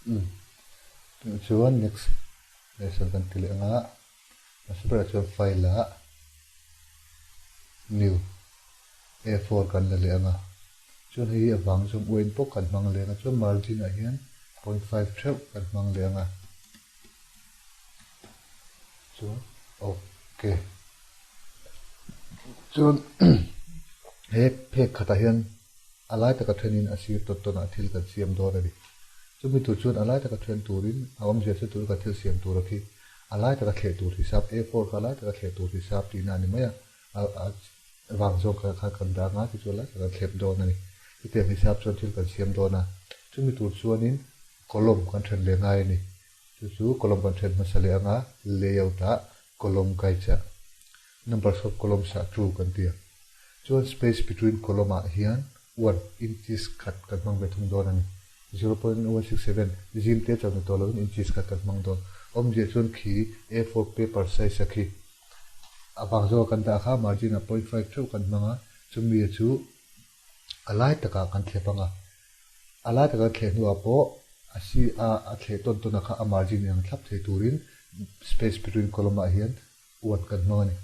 Umm chuan next lesson kan ti leh anga hmasa berah chuan file ah new A four kan la leh anga chuan hei hi a vang zawng uain pawh kan hmang leh anga chuan margin ah hian point five theuh kan hmang leh anga chuan okay chuan he phek khatah hian A lai taka thenin a sir tawn tawnah thil kan siam dawn a ni. Chumi tur chuan a lai taka then turin a awmzia chu tur kan thil siam tur a khi a lai taka thleh tur hisap, A four kha a lai taka thleh tur hisap tihna a ni mai a, a vang zawk kha kha kan dah anga tichuan a lai taka kan thlep dawn a ni. Chutiang hisap chuan thil kan siam dawn a, chumi tur chuanin column kan then leh ngai a ni. Chu chu column kan then hmasa leh anga layout ah column guides ah numbers of columns ah true kan ti a. Chuan space between column ah hian one inches khat kan hmang ve thung dawn a ni. 0.167 zim te chauh ni tawh lovin inches khat kan hmang dawn. Awmzia chuan khi A4 paper size a khi a vang zawka kan dah kha margin ah point five theuh kan hmang a, chumi chu a lai takah kan thlep ang a. A lai taka kan thleh hnuah pawh a si a a thleh tawn tawn a kha a margin in ang thlap thei turin space between column ah hian One kan hmang a ni.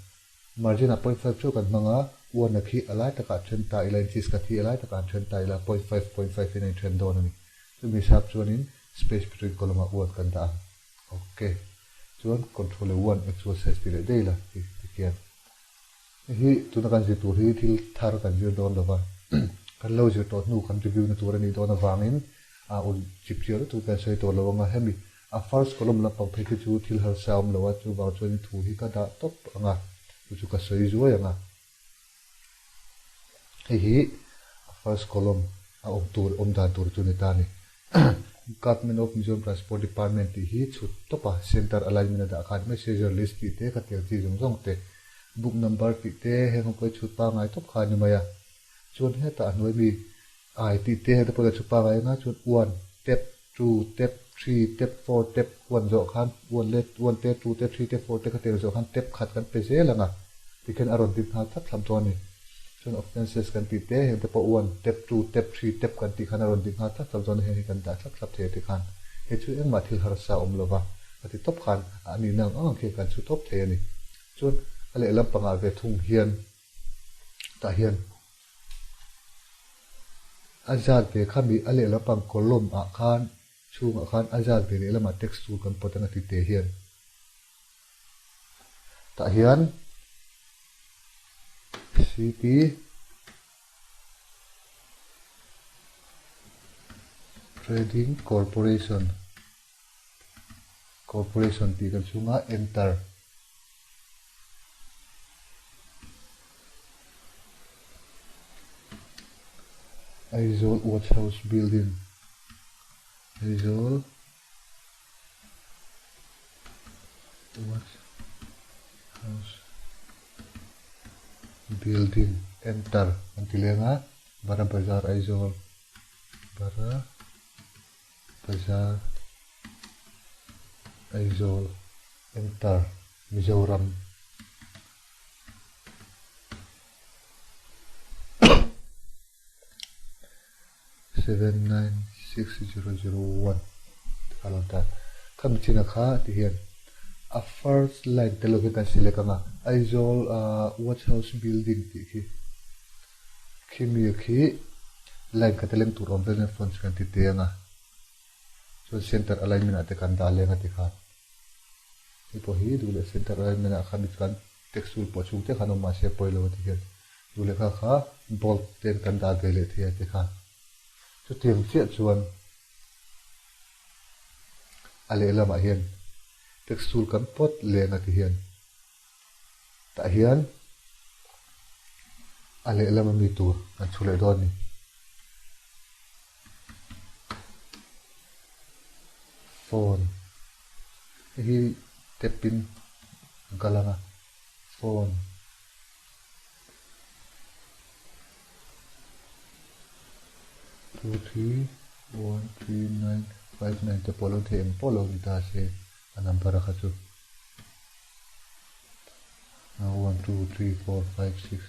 Margin ah 0.5 theuh kan hmang a, one a khi a lai takah then ta ila, inches khat hi a lai takah an then ta ila, 0.5, 0.5 in a inthen dawn a ni. Chumi sap chuanin space between column ah one kan dah ang. Ok. Chuan control leh one actual size ti leh daih ila ti tikhian. Hei hi tuna kan zir tur hi thil thar kan zir dawn lova, kan lo zir tawh hnu kan review na tur a nih dawn avangin a ul chip chiah lutuk kan sawi tawh lo ang a, hemi A first column lampang phei khi chu thil harsa a awm lo a, chuvang chuan i thu hi ka dah tawp ang a, chu chu ka sawi zuai ang a. Hei hi a first column a awm tur, awm dan tur chu ni ta a ni. Government of Mizoram Transport Department tih hi chhut tawp a, center alignment a dah khan messenger list tih te ka tiang chi zawng zawng te, book number tih te heng ho pawh hi chhut pangngai tawp kha a ni mai a. Chuan hetah a hnuai mi ai tih te heng te pawh hi a chhut pangngai ang a, chuan one, tap, Two tap, three tap, four tap huan zawh khan one leh one te, two te, three te, four te kha tel zawh khan tap khat kan pe zel ang a, tikhian a rawn din nghal thlap thlap dawn a ni. Chuan offences kan tih te, heng te pawh one tap, two tap, three tap kan tih khan a rawn din nghal thlap thlap dawn a, heng hi kan dah thlap thlap thei a ti khan hei chu engmah thil harsa a awm lo va, a ti tawp khan a nihna ang ang khian kan chhu tawp thei a ni. Chuan a lehlam pangah ve thung hian tah hian A zat ve kha mi a lehlam pang column ah khan chhungah khan a zat ve lehlamah text tur kan pawt anga ti te hian tah hian cp Trading Corporation Corporation tih kan chhunga enter. Aizawl Watch House Building Aizawl Watch House Building enter an ti leng a Bara Bazar Aizawl Bara Bazar Aizawl Enter Mizoram 796001 kha lo ta khami china kha ti hian a first line te lo hi kan select anga Aizawl Watch House Building tih khi khimi khi line khat a leng tur awm vel nen fonts kan ti te anga chuan center alignment ah te kan dah leng a ti khan. Hei pawh hi duh leh center alignment ah khan kan text tool pawh chhung te khan awm mahse pawi lo a ti hian duh leh kha kha bold ten kan dah ve leh thei a ti khan chutiang chiah chuan a lehlamah hian text tool kan pawt leng a ti hian tah hian a lehlam ami tur kan chhu leh dawn a ni. Phone hei hi tap in an kal ang a phone 2 3 1 3 9 5 9 te pawh lo thei eng pawh lo ni ta se a number a kha chu 1 2 3 4 5 6.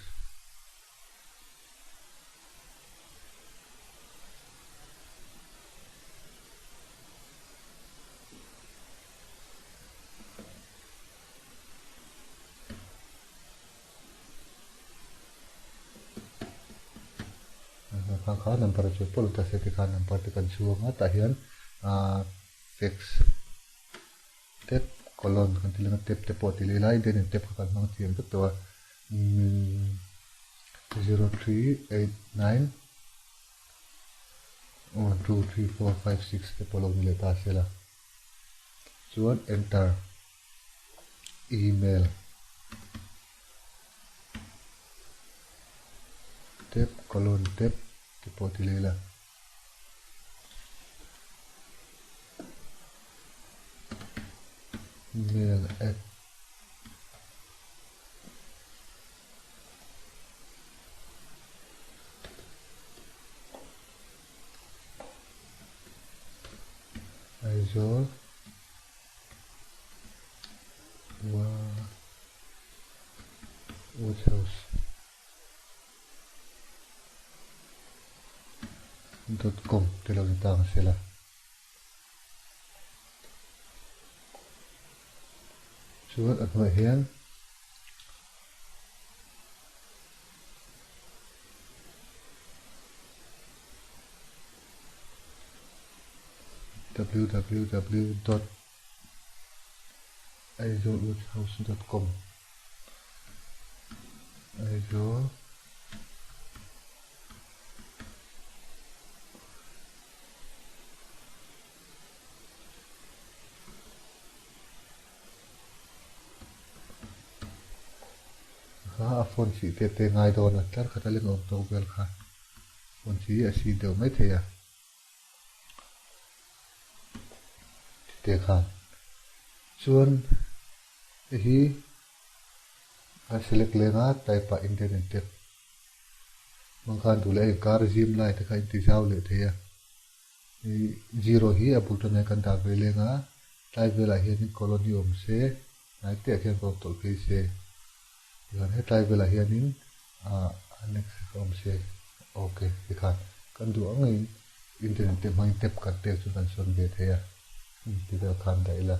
kha kha number a chuan pawh lo ta se tikhan number te kan chhu anga tah hian ahh fax tep colon kan ti leng a tep te pawh ti leh ila Indian in tep kha kan hmang thiam vek tawh a umm 0389 1 2 3 4 5 6 te pawh lo ni leh ta se la chuan enter email tep colon tep te pawh ti leh ila. Mail at Aizawl Watch House dot com te lo ni ta ang sela. Chuan a hnuaiah hian www dot aizawlwoodhouse dot com Aizawl Kha a phone chih te te ngai dawn a tlar khat a leng awm tawk vel kha phone chi a si deuh mai thei a tite khan chuan hei hi a select leng a type ah Indian in tep hmang khan duh leh a inkar zim lai te kha a intizau leh thei a. Ih zero hi a bul tan hian kan dah ve leng a, tlai velah hianin colony awm se, hnai te ah khian ka awm tawlh phei se, tikhan hetlai velah hianin ah annex kha awm se, ok tikhan kan duh ang angin internet te hmangin tap kan pek chu kan sawn ve thei a, ti vel khan dah ila.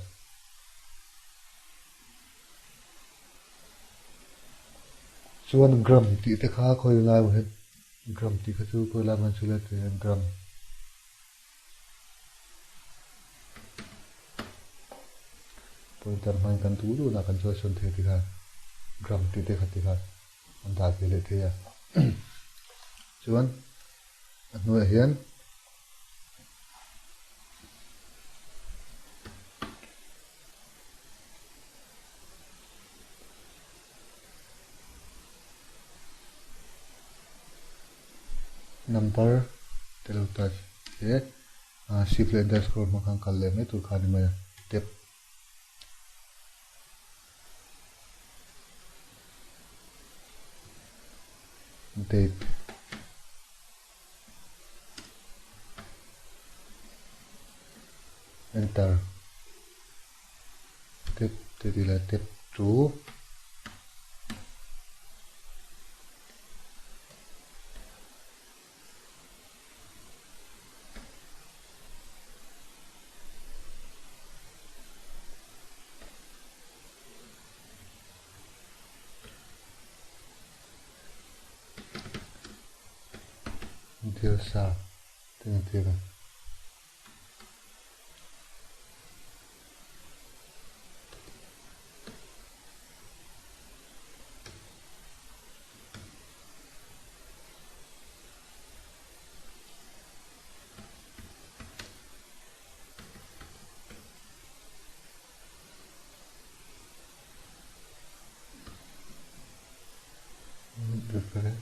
Chuan gram tih te kha khawi lai maw hian Gram tih kha chu khawi lai hman chu lai hian gram pointer hmangin kan duh duh na kan chawi sawn thei a tikhan gram tih te kha tikhan an dah ve leh thei a chuan a hnuaiah hian Number te lo touch se shift leh underscore hmang khan kal leh mai tur kha a ni mai a tap. Date. Enter. Tap te ti la tap chu Dilsa te ni tir a. Reference.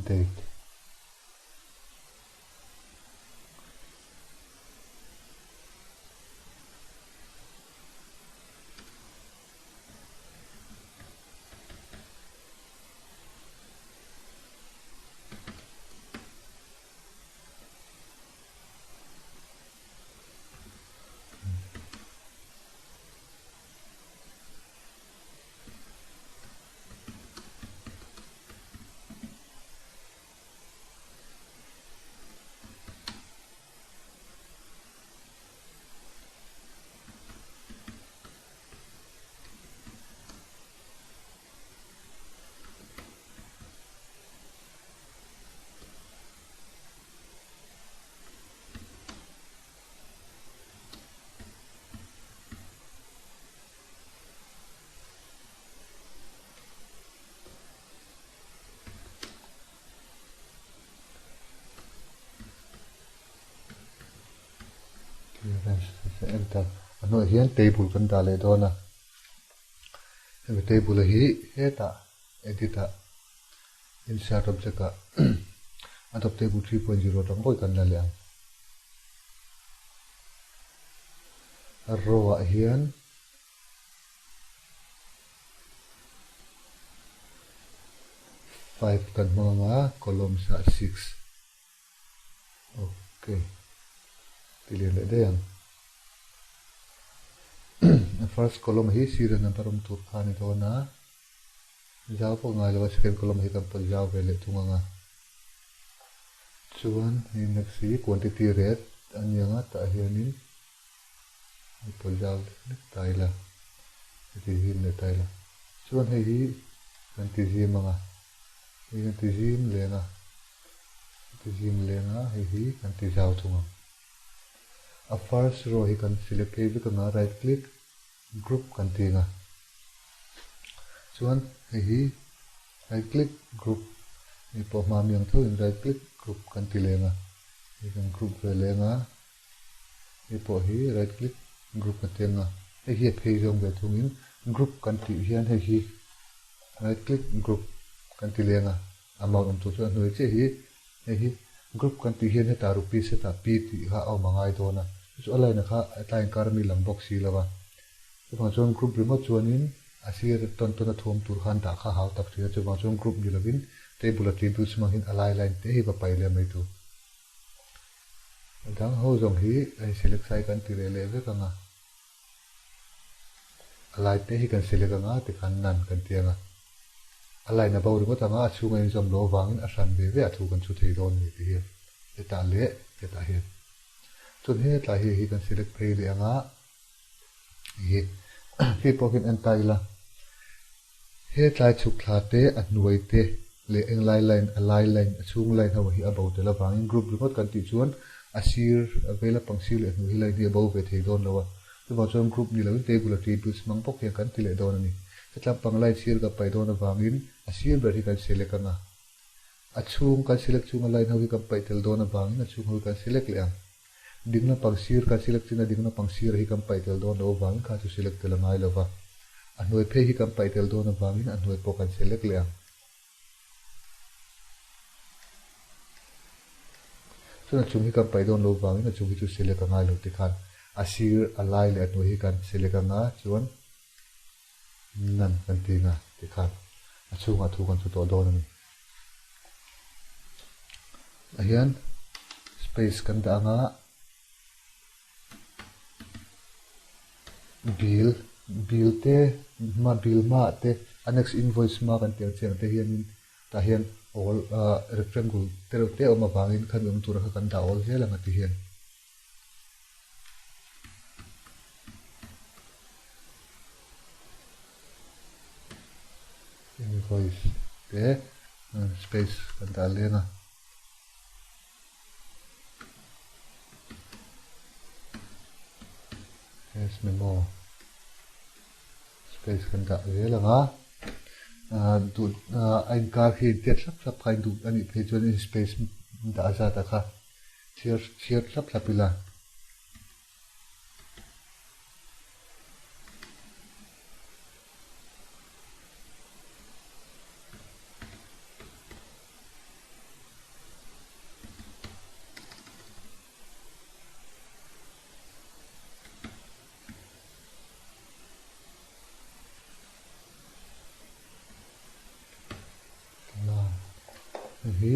Date. Enter a hnuaiah hian table kan dah leh dawn a, hemi table hi hetah edit ah insert object ah adopt table 3.0 atang pawh kan la leh ang. Row ah hian 5 kan hmang ang a, columns ah 6. Ok. Ti lian leh daih ang. A first column hi serial number awm tur kha a ni dawn a. Zau pawh ngai lo a, second column hi kan pawt zau ve leh thung ang a. Chuan hei next hi quantity rate a ni ang a, tah hianin hei pawt zau leh ta ila, heti zim leh ta ila. Chuan hei hi kan ti zim ang a. Hei kan ti zim leng a, ti zim leng a, hei hi kan ti zau thung ang. A first row hi kan select phei vek ang a, right click, group kan ti ang a. Chuan hei hi right click, group, hei pawh hma mi ang tho in right click, group kan ti leng a. Hei kan group ve leng a, hei pawh hi right click, group kan ti ang a. Hei hi a phei zawng ve thung in group kan tih hian hei hi Right click group kan ti leng a, amount awm tur chuan a hnuai chiah hi hei hi group kan tih hian hetah rupees hetah p tih kha a awm a ngai dawn a, chu chu a line ah kha tlai inkar ami lang bawk si lo a, chuvang chuan group ringawt chuanin a sir tawn tawn a thuam tur khan dah kha a hau tak thin a, chuvang chuan group ni lovin table attributes hmang hian a lai line te hi va paih leh mai tur. A dang ho zawng hi a in select sai kan ti leh leh vek ang a. A lai te hi kan select anga tikhan none kan ti anga a line a bo ringawt anga a chhunga inzawm loh avangin a hran ve ve a thu kan chhu thei dawn ni ti hian hetah leh hetah hian chuan hetlai hi hi kan select phei leh anga hi khi pawh khian en ta ila hetlai chhuk thla te a hnuai te leh englai line a lai line a chhung line ho hi a bo tel avangin group ringawt kan tih chuan a sir a vela pang sir leh hnuai hi line hi a bo ve thei dawn lo a. Chuvang chuan group ni loin table attributes hmang bawk hian kan ti leh dawn a ni. Hetlam pang line sir kan paih dawn avangin a sir ber hi kan select ang a. A chhung kan select chunga line ho hi kan paih tel dawn avangin a chhung ho hi kan select leh ang. Dingna pang sir kan select chin a dingna pang sir hi kan paih tel dawn loh avangin kha chu select tel a ngai lo va. A hnuai phei hi kan paih tel dawn avangin a hnuai pawh kan select leh ang. Chuan a chung hi kan paih dawn loh vangin a chung hi chu select a ngai lo tikhan a sir a lai leh a hnuai hi kan select anga chuan none kan ti anga tikhan a chhungah thu kan chu tawh dawn a ni. Ah hian space kan dah anga Bill, bill te hma bill hmaah te annex invoice hma kan tih ang chiang te hianin tah hian awl ah rectangle te reuh te a awm avangin khami awm tura kha kan dah awl zel ang a ti hian. Invoice te space kan dah leng a. Yes memo space kan dah zel ang a duh a inkar khi intiat hlap hlap kha in duh a nih phei chuan in space dah zat ah kha chhiar chhiar hlap hlap ila. Hei hi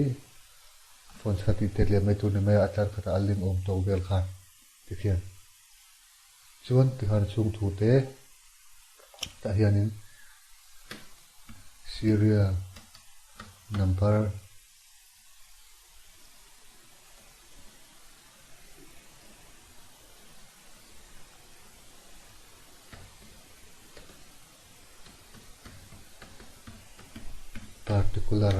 phone chha tih tet leh mai tur ni mai a, a tlar khatah a link awm tawk vel khan tikhian chuan tikhan a chhung thu te tah hianin serial number Particular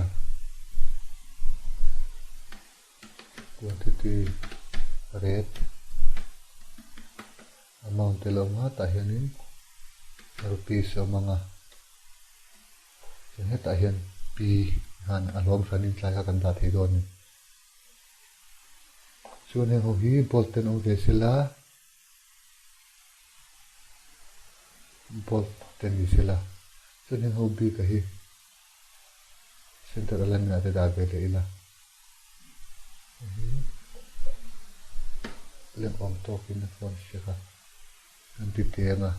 quantity rate amount te lo awm a tah hianin rupees a awm ang a chuan hetah hian p han a hlawm hranin tlai kha kan dah thei dawn a ni chuan heng ho hi bolt ten awm ve sela. Bold te ni sela chuan heng ho bik a hi center alignment ah te dah ve leh ila lem awm tawkin a phone hriak a an ti teng a.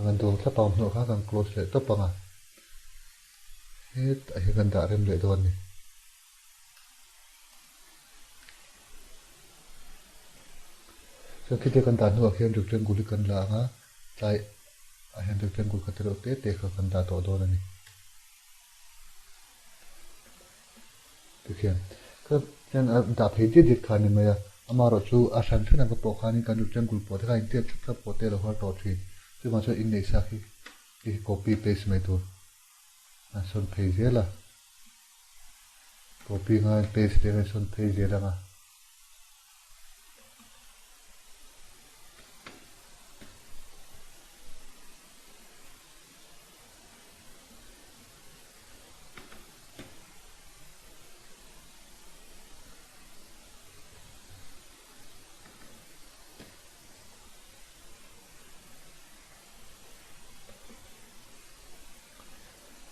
Kan dawr thlap a awm hnuah khan kan close leh tawp ang a, hetah hian kan dah rem leh dawn a ni. Chuan khiti kan dah hnuah khian rectangle hi kan la ang a, tlai ah hian rectangle kha tereuh te te kha kan dah tawh dawn a ni. Tikhian ka hian a dah phei diat diat kha a ni mai a, amaherawh chu a hran hran ang ka pawh khanin kan rectangle pawh te kha intiat thlap thlap pawh te a lo har tawh thin. Chuvang chuan inneih sa khi khi copy paste mai tur a sawn phei zel a. Copy ngaiin paste leh ngaiin sawn phei zel ang a.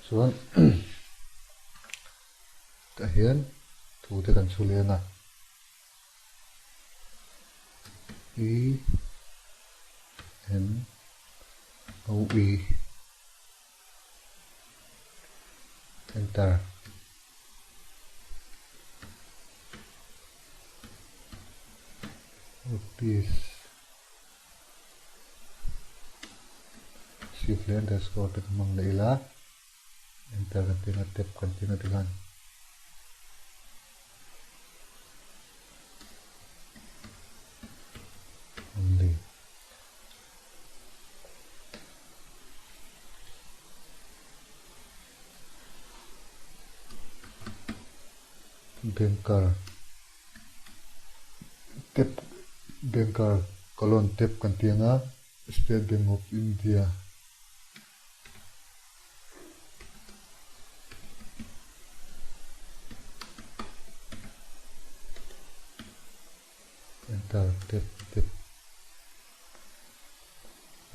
Chuan tah hian thu te kan chhu leng a E N O E enter rupees Shift leh underscore te ka hmang leh ila enter kan ti anga tab kan ti anga tikhan only banker Tap banker colon tap kan ti ang a State Bank of India enter tap tap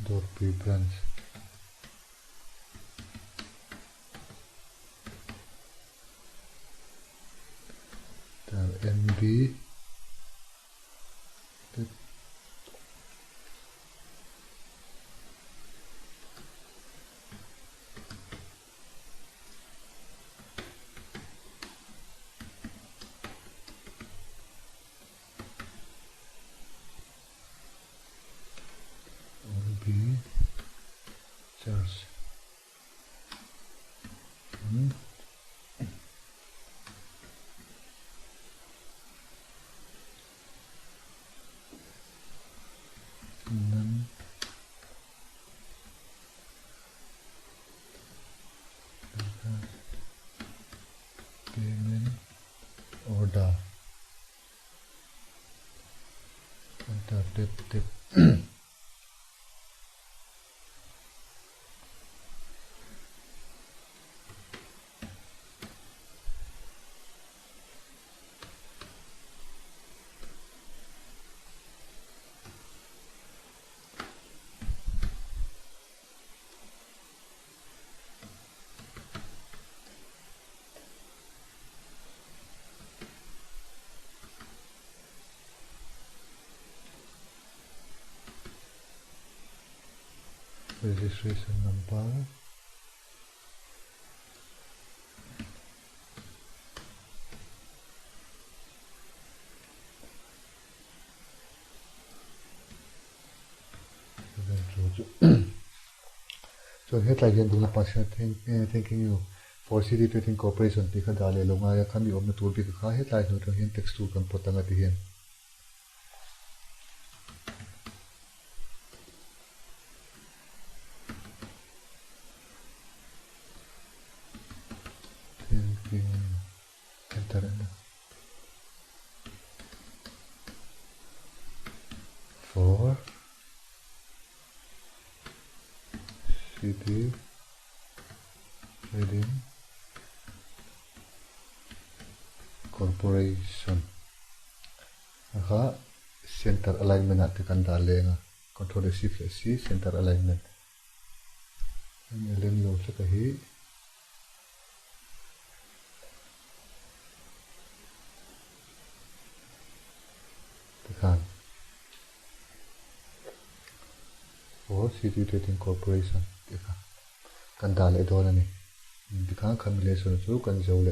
Dawrpui branch. NB NB Church Payment order enter tap tap. Registration number Chuan hetlai hian tuna Passion Thanking You for City Trading Corporation tih kha dah leh lo ngai a, khami awmna tur bik a kha hetlai hnu atang hian text tur kan pawt ang a ti hian. City Trading Corporation a kha center alignment ah te kan dah leng a control leh shift leh C center alignment hemi a lem lo tlat a hi. Tikhan aw City Trading Corporation tih kha kan dah leh dawn a ni. Tikhan khami lesson chu kan zo leh.